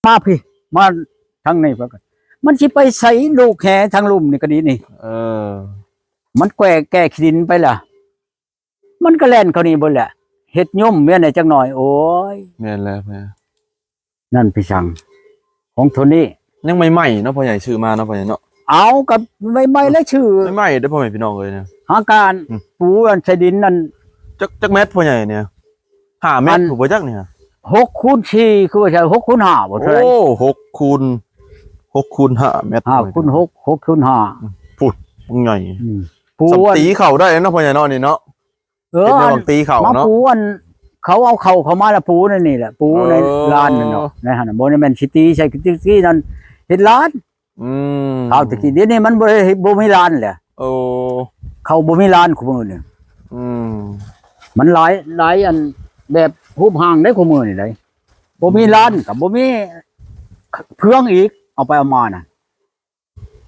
ອາ ພີ້ ມາທາງນີ້ ມັນຊິໄປໃສ ລູກແຫ່ທາງລຸ່ມນີ້ກໍດີນີ້ ເອີ ມັນແກ່ ແກ່ຂີ້ດິນໄປລະ ມັນກໍແລ່ນເຂົ້ານີ້ເບິດແຫຼະ ເຮັດຫຍຸ່ມແມ່ນໃດຈັກໜ່ອຍ ໂອ້ຍ ແມ່ນແລ້ວ ນັ້ນພີ່ສັງ ຂອງໂທນີ້ ຍັງໃໝ່ໆເນາະ ພໍ່ໃຫຍ່ ຊື້ມາເນາະ ພໍ່ໃຫຍ່ເນາະ ເອົາ ກໍໃໝ່ໆແລ້ວຊື້ ໃໝ່ໆເດີ້ ພໍ່ແມ່ພີ່ນ້ອງເອີຍ ຫາການ ອືມ ປູອັນໃສ່ດິນນັ້ນ ຈັກ ຈັກແມັດ ພໍ່ໃຫຍ່ ນີ້ ຫ້າແມັດ ອັນ ຜູ້ບໍ່ຈັກນີ້ ຫົກຄູນສີ່ ຄືວ່າໃຊ່ ຫົກຄູນຫ້າບໍ່ ເທົ່າໃດ ໂອ້ ຫົກຄູນ ຫົກຄູນຫ້າແມັດ ຫ້າຄູນຫົກ ຫົກຄູນຫ້າ ອືມ ພຸ້ນ ບັກໃຫຍ່ ອືມ ປູ ສຳຕີເຂົ້າໄດ້ເນາະ ພໍ່ໃຫຍ່ເນາະ ນີ້ເນາະ ເອີ ເຮັດແນວຫວັງຕີເຂົ້າເນາະ ມາປູອັນ ເຂົາເອົາເຂົ້າເຂົ້າມາລະປູໃນນີ້ແຫຼະ ປູໃນ ເອີ ລານນັ້ນເນາະ ໃນຫັ້ນນະ ບໍ່ແມ່ນຊິຕີໃສ່ ຕີນັ້ນເຮັດລານ ອືມ ເຂົ້າແຕ່ກີ້ ດຽວນີ້ມັນບໍ່ໄດ້ ບໍ່ມີລານແຫຼະ ໂອ້ ເຂົາບໍ່ມີລານຄູ່ມື້ນີ້ ອືມ ມັນຫຼາຍ ຫຼາຍອັນ ແບບຮູບຮ່າງໄດ໋ຄູ່ມື້ນີ້ໄດ໋ ບໍ່ມີລານກໍບໍ່ມີເຟືອງອີກ ເອົາໄປເອົາມານະ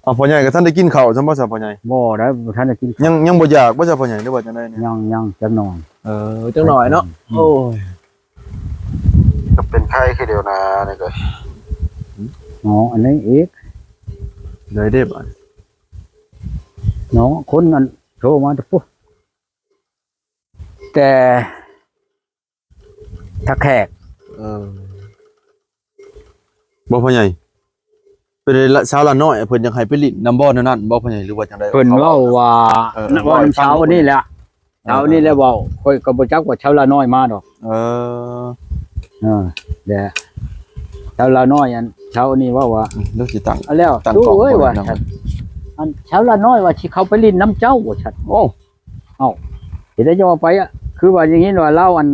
ອ້າວ ພໍ່ໃຫຍ່ກໍທັນໄດ້ກິນເຂົ້າຊ້ຳບໍ່ຊະພໍ່ໃຫຍ່ ບໍ່ໄດ້ ບໍ່ທັນໄດ້ກິນ ຍັງ ຍັງບໍ່ຢາກບໍ່ຊະພໍ່ໃຫຍ່ ຫຼືວ່າຈັ່ງໃດນີ້ ຍັງ ຍັງຈັກໜ່ອຍ ເອີ ຈັກໜ່ອຍເນາະ ອືມ ໂອ້ຍ ກໍເປັນໄຂ້ຄືດຽວນານີ້ກໍ ເນາະ ອັນນີ້ອີກ ໄດ້ເດ້ບາດ ເນາະ ຄົນນັ້ນໂທມາແຕ່ພຸ້ນ ແຕ່ ທ່າແຂກ ເອີ ບໍ່ພໍ່ໃຫຍ່ ເປັນຊາວລານ້ອຍ ເພິ່ນຢາກໃຫ້ໄປຫຼິ້ນນຳບໍ່ແນວນັ້ນບໍ່ພໍ່ໃຫຍ່ ຫຼືວ່າຈັ່ງໃດ ເພິ່ນເວົ້າວ່າ ເອີ ເວົ້ານຳຊາວນີ້ແຫຼະ ເອີ ຊາວນີ້ແຫຼະເວົ້າ ຂ້ອຍກໍບໍ່ຈັກວ່າຊາວລານ້ອຍມາດອກ ເອີ ເອີ ແລະ ຊາວລານ້ອຍ ອັນຊາວນີ້ເວົ້າວ່າ ອືມ ເລື່ອງຊິຕັ້ງ ເອົາແລ້ວ ຕັ້ງກ້ອງ ເອີຍ ວ່າ ອັນຊາວລານ້ອຍວ່າຊິເຂົ້າໄປຫຼິ້ນນຳເຈົ້າ ວ່າຊັ້ນ ໂອ້ ເອົ້າ ເຮັດໄດ້ຈັ່ງວ່າໄປອະ ຄືວ່າຢ່າງນີ້ວ່າລາວອັນ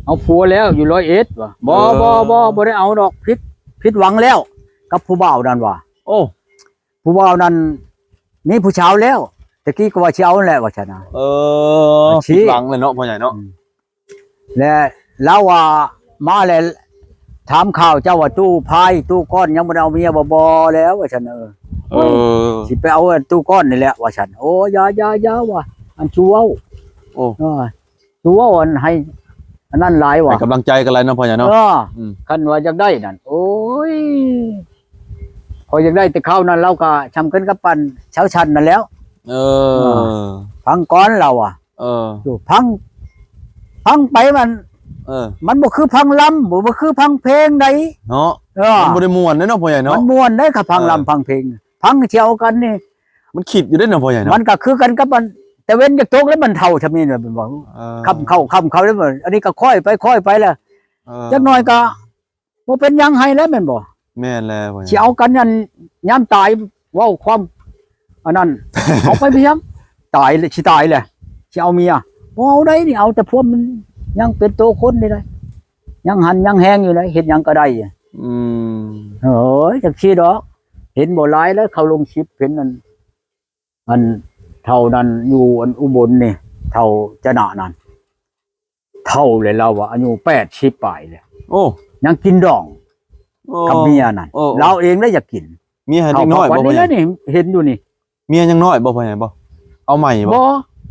ເອົາຜົວແລ້ວຢູ່ຮ້ອຍເອັດວ່າ ບໍ່ ເອີ ບໍ່ ບໍ່ ບໍ່ໄດ້ເອົາດອກ ຜິດ ຜິດຫວັງແລ້ວກັບຜູ້ບ່າວນັ້ນວ່າ ໂອ້ ຜູ້ບ່າວນັ້ນມີຜູ້ສາວແລ້ວ ແຕ່ກີ້ກໍວ່າຊິເອົາແຫຼະວ່າຊັ້ນນະ ເອີ ຜິດຫວັງແຫຼະເນາະພໍ່ໃຫຍ່ເນາະ ອືມ ແລະລາວວ່າມາແລ້ວ ຖາມຂ່າວເຈົ້າວ່າຕູ້ພາຍຕູ້ກ້ອນຍັງບໍ່ໄດ້ເອົາເມຍບໍ່ ບໍ່ແລ້ວວ່າຊັ້ນ ເອີ ເອີ ຊິໄປເອົາຕູ້ກ້ອນນີ້ແຫຼະວ່າຊັ້ນ ໂອ້ ຢ່າ ຢ່າ ຢ່າວ່າ ອັນຊູເວົ້າ ໂອ້ ເອີ ຊູເວົ້າ ອັນໃຫ້ອັນນັ້ນຫຼາຍວ່າ ໃຫ້ກຳລັງໃຈກັນຫຼາຍເນາະພໍ່ໃຫຍ່ເນາະ ເອີ ອືມ ຄັນວ່າຢາກໄດ້ນັ້ນ ໂອ້ຍ ຂ້ອຍຢາກໄດ້ແຕ່ຄາວນັ້ນ ລາວກໍຊ່ຳກັນກັບອັນຊາວຊັ້ນນັ້ນແຫຼ້ວ ເອີ ເອີ ຟັງກ່ອນລາວວ່າ ເອີ ຢູ່ ພັງ ພັງໄປມັນ ເອີ ມັນບໍ່ຄືພັງລຳ ບໍ່ ບໍ່ຄືພັງເພງໃດເນາະ ເອີ ມັນບໍ່ໄດ້ມ່ວນເດ້ເນາະພໍ່ໃຫຍ່ເນາະ ມັນມ່ວນເດ້ ຄັນພັງລຳ ເອີ ພັງເພງ ພັງສຽວກັນນີ້ ມັນຄິດຢູ່ເດ້ເນາະພໍ່ໃຫຍ່ເນາະ ມັນກໍຄືກັນກັບອັນ ຕາເວັນຈະຕົກແລ້ວມັນເຖົ້າຊ່ຳນີ້ແຫຼະ ເອີ ຄ່ຳເຂົ້າ ຄ່ຳເຂົ້າແລ້ວ ອັນນີ້ກໍຄ່ອຍໄປ ຄ່ອຍໄປແລ້ວ ເອີ ຈັກໜ້ອຍກໍ ບໍ່ເປັນຫຍັງໃຫ້ແລ້ວແມ່ນບໍ່? ແມ່ນແລ້ວ ຊິເອົາກັນອັນຍາມຕາຍ ເວົ້າຄວາມອັນນັ້ນ ເອົາໄປພຽງ ຕາຍ ຊິຕາຍແຫຼະ ຊິເອົາເມຍ ບໍ່ເອົາໃດນີ້ ເອົາແຕ່ພວກມັນຍັງເປັນໂຕຄົນນີ້ໄດ໋ ຍັງຫັນຍັງແຮງຢູ່ໄດ໋ ເຮັດຫຍັງກໍໄດ້ ອືມ ເອີຍ ຈັ່ງຊີ້ດອກ ເຫັນບໍ່ຫຼາຍແລ້ວ ເຂົາລົງຄລິບ ເຫັນອັນ ອັນເຖົ້ານັ້ນຢູ່ອັນອຸບົນນີ້ ເຖົ້າຈະນະນັ້ນ ເຖົ້າແລ້ວລາວວ່າອາຍຸແປດສິບປາຍແລ້ວ ໂອ້ ຍັງກິນດອງ ໂອ້ ກັບເມຍນັ້ນ ໂອ້ ລາວເອງລະຢາກກິນ ເມຍໃຫ້ເດັກນ້ອຍບໍ່ພໍ່ໃຫຍ່ ນີ້ເຫັນຢູ່ນີ້ ເມຍຍັງນ້ອຍບໍ່ພໍ່ໃຫຍ່ບໍ່ ເອົາໃໝ່ບໍ່ ບໍ່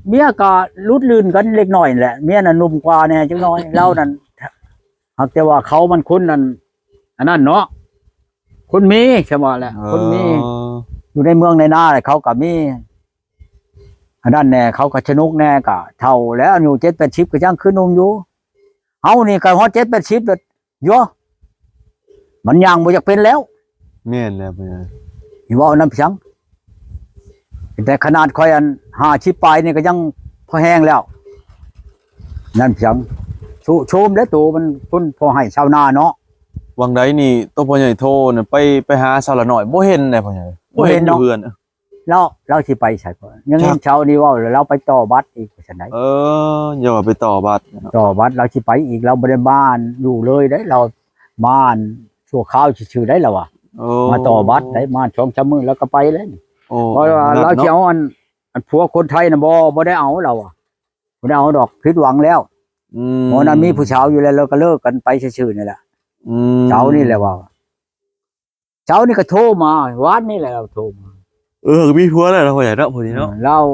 ເມຍກໍຫຼຸດລື່ນກັນເລັກນ້ອຍແຫຼະ ເມຍນັ້ນໜຸ່ມກວ່າແດ່ຈັກໜ້ອຍ ລາວນັ້ນ ຫາກແຕ່ວ່າເຂົາມັນຄົນອັນ ອັນນັ້ນເນາະ ຄົນມີ ສະວ່າແຫຼະ ເອີ ຄົນມີ ຢູ່ໃນເມືອງໃນນາແຫຼະ ເຂົາກໍມີ ອັນນັ້ນແດ່ ເຂົາກໍສະໜຸກແດ່ ກໍເຖົ້າແລ້ວ ອາຍຸເຈັດແປດສິບກໍຍັງຄືໜຸ່ມຢູ່ ເຮົານີ້ກໍຮອດເຈັດແປດສິບແລ້ວ ໂຍ ມັນຍ່າງບໍ່ຢາກເປັນແລ້ວ ແມ່ນແລ້ວ ຊິເວົ້ານຳຫຍັງ ແຕ່ຂະໜາດຂ້ອຍອັນຫ້າສິບປາຍນີ້ກໍຍັງພໍແຮງແລ້ວ ນັ້ນຫຍັງ ໂຊມແລ້ວໂຕມັນຄົນພໍໃຫ້ຊາວນາເນາະ ຫວ່າງໃດນີ້ໂຕພໍ່ໃຫຍ່ໂທນະ ໄປ ໄປຫາສາວລານ້ອຍ ບໍ່ເຫັນແດ່ພໍ່ໃຫຍ່ ບໍ່ເຫັນເນາະ ບໍ່ເຫັນຢູ່ເຮືອນ ລາວ ລາວຊິໄປໃສ ຍັງເຫັນເຊົ້ານີ້ເວົ້າ ລາວໄປຕໍ່ບັດອີກ ວ່າຊັ້ນໃດ ເອີ ຢ່າວ່າໄປຕໍ່ບັດ ຕໍ່ບັດລາວຊິໄປອີກ ລາວບໍ່ໄດ້ມາຢູ່ເລີຍເດ້ ລາວມາຊົ່ວຄາວຊື່ໆໄດ໋ ລາວວ່າ ໂອ້ ມາຕໍ່ບັດໄດ໋ ມາສອງສາມມື້ລາວກໍໄປແລ້ວນີ້ ໂອ້ ເພາະວ່າລາວຊິເອົາອັນ ອັນຜົວຄົນໄທນະ ບໍ່ ບໍ່ໄດ້ເອົາ ລາວວ່າ ບໍ່ໄດ້ເອົາດອກ ຜິດຫວັງແລ້ວ ອືມ ເພາະນັ້ນມີຜູ້ສາວຢູ່ແລ້ວ ລາວກໍເລີກກັນໄປຊື່ໆນີ້ແຫຼະ ອືມ ເຈົ້ານີ້ແຫຼະວ່າ ເຈົ້ານີ້ກໍໂທມາ ວານນີ້ແຫຼະລາວໂທມາ ເອີ ມີຜົວແລ້ວເນາະ ພໍ່ໃຫຍ່ເນາະ ຜູ້ນີ້ເນາະ ລາວ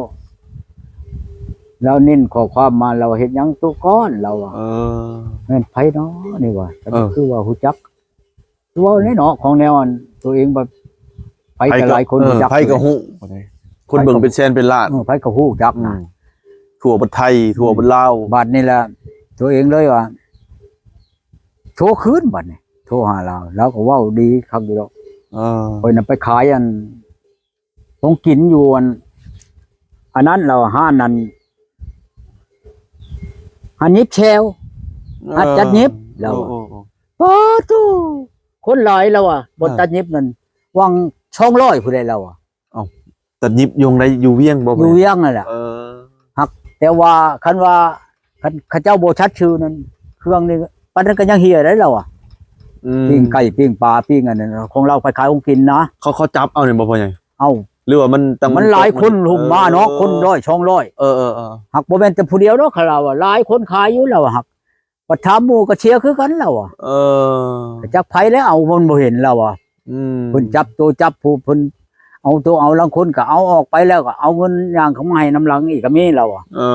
ລາວເນັ້ນຂໍ້ຄວາມມາ ລາວວ່າເຮັດຫຍັງໂຕກ່ອນ ລາວວ່າ ເອີ ແມ່ນໃຜເນາະນີ້ວ່າ ເອີ ຄືວ່າຮູ້ຈັກ ເວົ້າແນ່ເນາະ ຂອງແນວອັນຕົວເອງ ແບບ ໃຜກໍຫຼາຍຄົນ ເອີ ຮູ້ຈັກ ໃຜກໍຮູ້ ຄົນເບິ່ງເປັນແສນເປັນລ້ານ ເອີ ໃຜກໍຮູ້ຈັກ ອືມ ນະ ທົ່ວປະເທດໄທ ທົ່ວປະເທດລາວ ບາດນີ້ລະ ຕົວເອງເລີຍວ່າ ໂທຄືນບາດນີ້ ໂທຫາລາວ ລາວກໍເວົ້າດີຄັກຢູ່ດອກ ເອີ ຂ້ອຍນະໄປຂາຍອັນ ຂອງກິນຢູ່ອັນ ອັນນັ້ນລາວ ຮ້ານນັ້ນ ຮ້ານຫຍິບແຊວ ເອີ ຮ້ານຕັດຫຍິບລາວ ໂອ້ ໂອ້ ໂອ້ ປາໂທ້ ຄົນຫຼາຍລາວວ່າ ບ່ອນ ເອີ ຕັດຫຍິບນັ້ນ ຫວ່າງສອງຮ້ອຍຜູ້ໃດລາວວ່າ ເອົ້າ ຕັດຫຍິບຢູ່ໃດ ຢູ່ວຽງບໍ່? ຢູ່ວຽງນັ້ນແຫຼະ ເອີ ຫາກແຕ່ວ່າຄັນວ່າ ຄັນເຂົາເຈົ້າບໍ່ຊັດຊື່ນັ້ນ ເຄື່ອງນີ້ ປານນັ້ນກໍຍັງເຫ່ຍໄດ້ລາວວ່າ ອືມ ປີ້ງໄກ່ ປີ້ງປາ ປີ້ງອັນນັ້ນ ຂອງລາວໄປຂາຍຂອງກິນນະ ເຂົາ ເຂົາຈັບເອົານີ້ບໍ່ພໍ່ໃຫຍ່? ເອົ້າ ຫຼືວ່າມັນຕັ້ງ ມັນຫຼາຍຄົນ ເອີ ຫຸ້ມມາເນາະ ເອີ ຄົນຮ້ອຍສອງຮ້ອຍ ເອີ ເອີ ເອີ ຫາກບໍ່ແມ່ນແຕ່ຜູ້ດຽວດອກ ລາວວ່າຫຼາຍຄົນຂາຍຢູ່ລາວວ່າ ຫາກ ບັດຖາມໝູ່ກໍເຊື່ອຄືກັນລາວວ່າ ເອີ ຈັກໃຜແລ້ວເອົາ ມັນບໍ່ເຫັນລາວວ່າ ອືມ ເພິ່ນຈັບໂຕຈັບຜູ້ ເພິ່ນເອົາໂຕເອົາ ລາງຄົນກໍເອົາອອກໄປແລ້ວ ກໍເອົາເງິນຍ່າງເຂົ້າມາໃຫ້ນຳຫຼັງອີກກໍມີລາວວ່າ ເອີ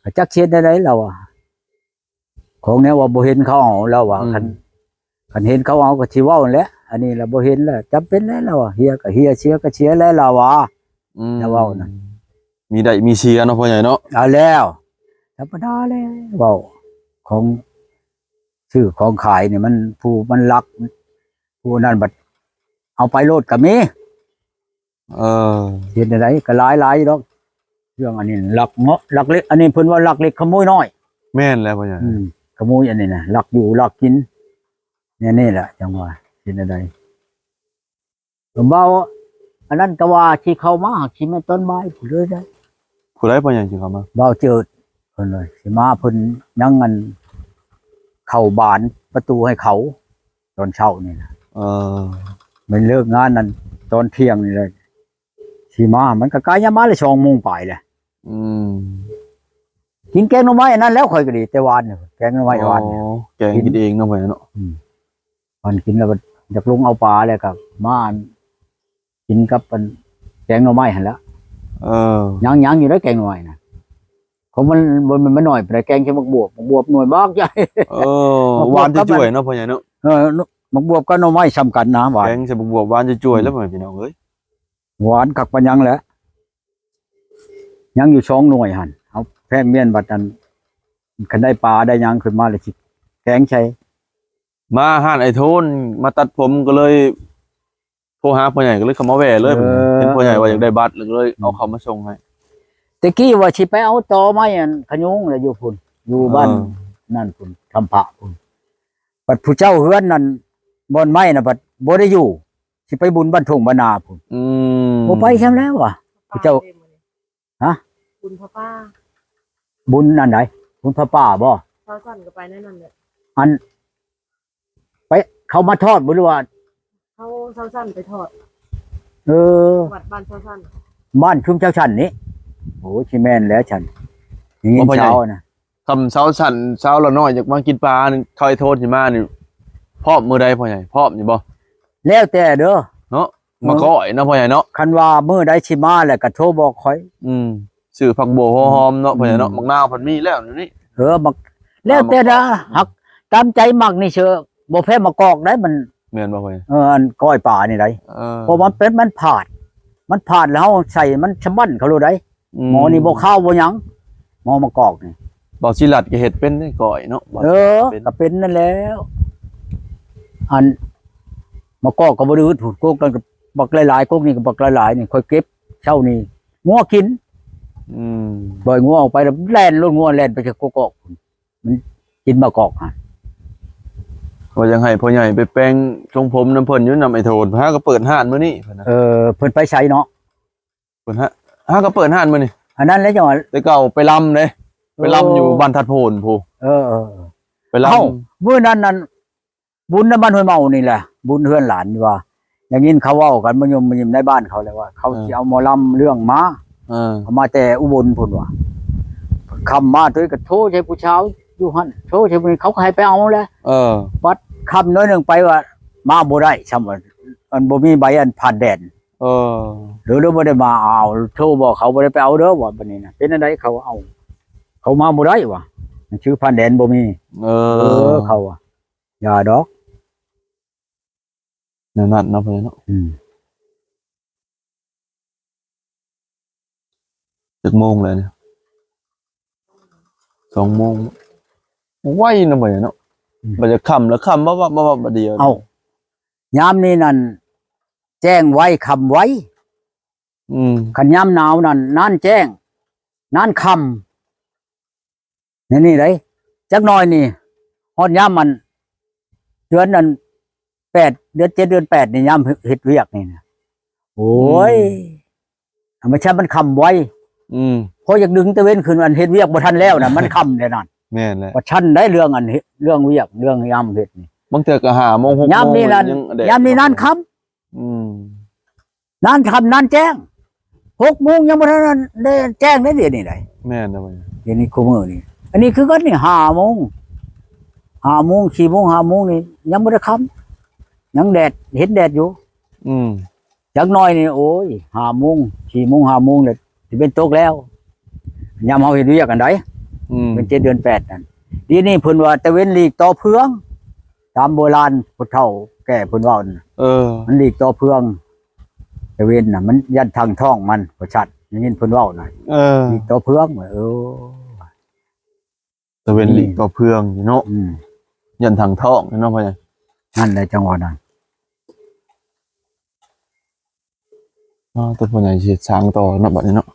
ກໍຈັກເຮັດແນວໃດລາວວ່າ ຂອງແນວວ່າບໍ່ເຫັນເຂົາເອົາລາວວ່າ ອືມ ຄັນ ຄັນເຫັນເຂົາເອົາກໍຊິເວົ້າຫັ້ນແຫຼະ ອັນນີ້ລະບໍ່ເຫັນລະ ຈຳເປັນແຫຼະລາວວ່າ ເຫ່ຍກໍເຫ່ຍ ເສຍກໍເສຍແຫຼະລາວວ່າ ອືມ ລາວເວົ້ານະ ມີໄດ້ມີເສຍເນາະພໍ່ໃຫຍ່ເນາະ ເອົາແລ້ວ ທຳມະດາແຫຼະ ເວົ້າຂອງຊື້ຂອງຂາຍນີ້ ມັນຜູ້ມັນລັກ ຜູ້ນັ້ນບັດເອົາໄປໂລດກໍມີ ເອີ ເຮັດແນວໃດກໍຫຼາຍໆຢູ່ດອກ ເລື່ອງອັນນີ້ລັກເງາະລັກເລັກ ອັນນີ້ເພິ່ນວ່າລັກເລັກຂະໂມຍນ້ອຍ ແມ່ນແລ້ວພໍ່ໃຫຍ່ ອືມ ຂະໂມຍອັນນີ້ນະ ລັກຢູ່ລັກກິນ ແນວນີ້ແຫຼະ ຈັ່ງວ່າເຮັດແນວໃດ ເວົ້າອັນນັ້ນກໍວ່າຊິເຂົ້າມາ ຊິແມ່ນຕອນບ່າຍພຸ້ນເລີຍໄດ໋ ຜູ້ໃດພໍ່ໃຫຍ່ຊິເຂົ້າມາ? ບ່າວເຈີດ ເພິ່ນວ່າຊິມາ ເພິ່ນຍັງອັນ ເຂົ້າບານປະຕູໃຫ້ເຂົາ ຕອນເຊົ້ານີ້ນະ ເອີ ແມ່ນເລີກງານນັ້ນຕອນທ່ຽງນີ້ແຫຼະ ຊິມາ ມັນກໍກາຍຍາມມາແລ້ວ ສອງໂມງປາຍແລ້ວ ອືມ ກິນແກງໜໍ່ໄມ້ອັນນັ້ນແລ້ວ ຂ້ອຍກໍດີ ແຕ່ວານນີ້ ແກງໜໍ່ໄມ້ວານນີ້ ອໍ ແກງກິນເອງເນາະ ພໍ່ໃຫຍ່ເນາະ ອືມ ມັນກິນແລ້ວຢາກລົງເອົາປາ ແລ້ວກໍມາ ກິນກັບອັນແກງໜໍ່ໄມ້ຫັ້ນແຫຼະ ເອີ ຍັງ ຍັງຢູ່ເດ້ແກງໜໍ່ໄມ້ນະ ຂອງມັນບໍ່ແມ່ນ ມັນໜ້ອຍປານໃດ ແກງໃສ່ໝາກບວບ ໝາກບວບໜ່ວຍບັກໃຫຍ່ ເອີ ໝາກບວບ ຫວານຈະຈ່ວຍເນາະ ພໍ່ໃຫຍ່ເນາະ ເອີ ໝາກບວບກັບໜໍ່ໄມ້ສ່ຳກັນນະ ຫວານ ແກງໃສ່ໝາກບວບຫວານຈະຈ່ວຍແລ້ວ ອືມ ພໍ່ແມ່ພີ່ນ້ອງເອີຍ ຫວານຄັກປານຫຍັງແຫຼະ ຍັງຢູ່ສອງໜ່ວຍຫັ້ນ ເອົາແພງມຽນບັດນັ້ນ ຄັນໄດ້ປາໄດ້ຫຍັງຂຶ້ນມາແລ້ວຊິແກງໃສ່ ມາຮ້ານອ້າຍໂທນ ມາຕັດຜົມ ກໍເລີຍໂທຫາພໍ່ໃຫຍ່ ກໍເລີຍເຂົ້າມາແວ່ເລີຍ ເອີ ເຫັນພໍ່ໃຫຍ່ວ່າຢາກໄດ້ບັດ ແລ້ວກໍເລີຍເອົາເຂົ້າມາສົ່ງໃຫ້ ແຕ່ກີ້ວ່າຊິໄປເອົາຕໍໄມ້ອັນຂະຍຸງລະຢູ່ພຸ້ນ ຢູ່ບ້ານ ເອີ ນັ້ນພຸ້ນ ທຳພະພຸ້ນ ບັດຜູ້ເຈົ້າເຮືອນນັ້ນ ບ່ອນໄມ້ນະ ບັດບໍ່ໄດ້ຢູ່ ຊິໄປບຸນບ້ານທົ່ງບ້ານນາພຸ້ນ ອືມ ບໍ່ໄປຊ້ຳແລ້ວວ່າ ຜູ້ເຈົ້າ ຮະ ບຸນຜ້າປ່າ ບຸນອັນໃດ? ບຸນຜ້າປ່າບໍ່? ຊາວສັນກໍໄປໃນນັ້ນແຫຼະ ອັນ ໄປ ເຂົາມາທອດບໍ່ ຫຼືວ່າ ເຂົາຊາວສັນໄປທອດ ເອີ ວັດບ້ານຊາວສັນ ບ້ານຊຸມຊາວສັນນີ້ ໂອ້ ຊິແມ່ນແລ້ວຊັ້ນ ໄດ້ຍິນ ບໍ່ ພໍ່ໃຫຍ່ ຊາວນະ ຄຳຊາວສັນ ຊາວລາວນ້ອຍຢາກມາກິນປານີ້ ເຂົາໄອ້ໂທນຊິມານີ້ ພ້ອມມື້ໃດພໍ່ໃຫຍ່? ພ້ອມຢູ່ບໍ່? ແລ້ວແຕ່ເດີເນາະ ມາກ້ອຍເນາະພໍ່ໃຫຍ່ເນາະ ຄັນວ່າມື້ໃດຊິມາແລ້ວກໍໂທບອກຂ້ອຍ ອືມ ຊື້ຜັກບົ່ວຫົວຫອມເນາະ ອືມ ພໍ່ໃຫຍ່ເນາະ ໝາກນາວເພິ່ນມີແລ້ວຢູ່ນີ້ ເອີ ໝາກ ແລ້ວແຕ່ນະ ໝາກກອກ ຮັກຕາມໃຈມັກນີ້ເຊີ ບໍ່ແພ້ໝາກກອກໃດ໋ ມັນ ແມ່ນບໍ່ພໍ່ໃຫຍ່? ເອີ ອັນກ້ອຍປານີ້ໃດ໋ ເອີ ເພາະມັນເປັນ ມັນພາດ ມັນພາດແລ້ວເຮົາໃສ່ມັນສະບັ້ນເຂົາໂລດໃດ໋ ອືມ ໝໍນີ້ບໍ່ຄາວບໍ່ຫຍັງ ໝໍໝາກກອກນີ້ ບ່າວສີລັດກໍເຮັດເປັນເດ້ກ້ອຍເນາະ ເອີ ກໍເປັນນັ້ນແຫຼະ ອັນໝາກກອກກໍບໍ່ໄດ້ອຶດພຸ້ນ ກົກນັ້ນກໍບັກຫຼາຍໆ ກົກນີ້ກໍບັກຫຼາຍໆ ນີ້ຂ້ອຍເກັບເຊົ້ານີ້ງົວກິນ ອືມ ປ່ອຍງົວອອກໄປແລ້ວແລ່ນໂລດ ງົວແລ່ນໄປໃສ່ກົກອອກ ມັນກິນໝາກກອກຫັ້ນ ວ່າຢາກໃຫ້ພໍ່ໃຫຍ່ໄປແປງຊົງຜົມນຳເພິ່ນຢູ່ນຳໄອ້ໂທນ ຫາກໍເປີດຮ້ານມື້ນີ້ເພິ່ນນະ ເອີ ເພິ່ນໄປໃສເນາະ? ເພິ່ນຫາ ຫາກໍເປີດຮ້ານມື້ນີ້ ອັນນັ້ນແຫຼະເຈົ້າ ແຕ່ເກົ່າໄປລຳເດ້ ໄປລຳ ເອີ ຢູ່ບ້ານທັດໂພນພຸ້ນ ເອີ ເອີ ເອີ ໄປລຳ ເອົ້າ ມື້ນັ້ນນັ້ນ ບຸນນະບ້ານຫ້ວຍເມົານີ້ແຫຼະ ບຸນເຮືອນຫຼານວ່າ ໄດ້ຍິນເຂົາເວົ້າກັນມາຍົມມາຍິມໃນບ້ານເຂົາແລ້ວວ່າ ເຂົາ ເອີ ຊິເອົາໝໍລຳເລື່ອງມາ ເອີ ເອົາມາແຕ່ອຸບົນພຸ້ນວ່າ ຄ່ຳມາໂຕນີ້ກໍໂທໃສ່ຜູ້ສາວຢູ່ຫັ້ນ ໂທໃສ່ຜູ້ນີ້ ເຂົາກໍໃຫ້ໄປເອົາແຫຼະ ເອີ ບັດຄ່ຳໜ້ອຍໜຶ່ງໄປວ່າ ມາບໍ່ໄດ້ຊ້ຳ ມັນບໍ່ມີໃບອັນຜ່ານແດນ ເອີ ຫຼື ຫຼືບໍ່ໄດ້ມາ ອ້າວ ໂທບອກເຂົາບໍ່ໄດ້ໄປເອົາເດີວ່າ ບັດນີ້ນະ ເປັນອັນໃດເຂົາເອົາ ເຂົາມາບໍ່ໄດ້ວ່າ ມັນຊື່ຜ່ານແດນບໍ່ມີ ເອີ ເອີ ເຂົາວ່າ ຢ່າດອກ ແນວນັ້ນເນາະ ພໍ່ໃຫຍ່ເນາະ. ອືມ ຈັກໂມງແລ້ວນີ້? ສອງໂມງ. ໄວເນາະ ພໍ່ໃຫຍ່ເນາະ. ອືມ ບັດຈະຄ່ຳແລ້ວ ຄ່ຳວັບໆໆໆ ບັດດຽວ. ເອົ້າ ຍາມນີ້ນັ້ນແຈ້ງໄວ ຄ່ຳໄວ. ອືມ ຄັນຍາມໜາວນັ້ນນານແຈ້ງ ນານຄ່ຳ. ນີ້ ນີ້ໄດ໋ ຈັກໜ່ອຍນີ້ ຮອດຍາມອັນ ເດືອນອັນແປດ ເດືອນເຈັດ ເດືອນແປດນີ້ ຍາມເຮັດວຽກນີ້ນະ ໂອ້ຍ ອືມ ທຳມະຊາດມັນຄ່ຳໄວ. ອືມ ພໍຢາກດຶງຕາເວັນຂຶ້ນ ອັນເຮັດວຽກບໍ່ທັນແລ້ວນະ ມັນຄ່ຳແລ້ວນັ້ນ. ແມ່ນແຫຼະ ວ່າຊັ້ນໄດ໋ ເລື່ອງອັນເຮັດ ເລື່ອງວຽກ ເລື່ອງຍາມເຮັດນີ້ ບາງເທື່ອກໍຫ້າໂມງ ຫົກໂມງ ຍາມນີ້ນັ້ນ ຍາມນີ້ນານຄ່ຳ. ອືມ ນານຄ່ຳນານແຈ້ງ ຫົກໂມງຍັງບໍ່ທັນໄດ້ແຈ້ງເດ້ ດຽວນີ້ໄດ໋. ແມ່ນແລ້ວ ດຽວນີ້ຄູ່ມື້ນີ້ ອັນນີ້ຄືກັນນີ້ ຫ້າໂມງ ຫ້າໂມງ ສີ່ໂມງ ຫ້າໂມງນີ້ ຍັງບໍ່ໄດ້ຄ່ຳ ຍັງແດດ ເຫັນແດດຢູ່. ອືມ ຈັກໜ່ອຍນີ້ ໂອ້ຍ ຫ້າໂມງ ສີ່ໂມງ ຫ້າໂມງແລ້ວ ຊິເປັນຕົກແລ້ວ ຍາມເຮົາເຮັດວຽກອັນໃດ. ອືມ ເປັນເຈັດເດືອນແປດນັ້ນ ດຽວນີ້ເພິ່ນວ່າຕາເວັນຫຼີກຕໍ່ເຟືອງ ຕາມໂບລານຜູ້ເຖົ້າແກ່ເພິ່ນເວົ້ານະ. ເອີ ມັນຫຼີກຕໍ່ເຟືອງ ຕາເວັນນະ ມັນຢ້ານທັງທ້ອງມັນ ພໍ່ຊັດ ໄດ້ຍິນເພິ່ນເວົ້ານະ. ເອີ ຫຼີກຕໍ່ເຟືອງ ເອີ ຕາເວັນຫຼີກຕໍ່ເຟືອງເນາະ. ອືມ ຢ້ານທັງທ້ອງເນາະ ພໍ່ໃຫຍ່. ນັ້ນແຫຼະ ຈັງຫວະນັ້ນ. ອໍ ໂຕພໍ່ໃຫຍ່ຊິສ້າງຕໍ່ເນາະ ບັດນີ້ເນາະ.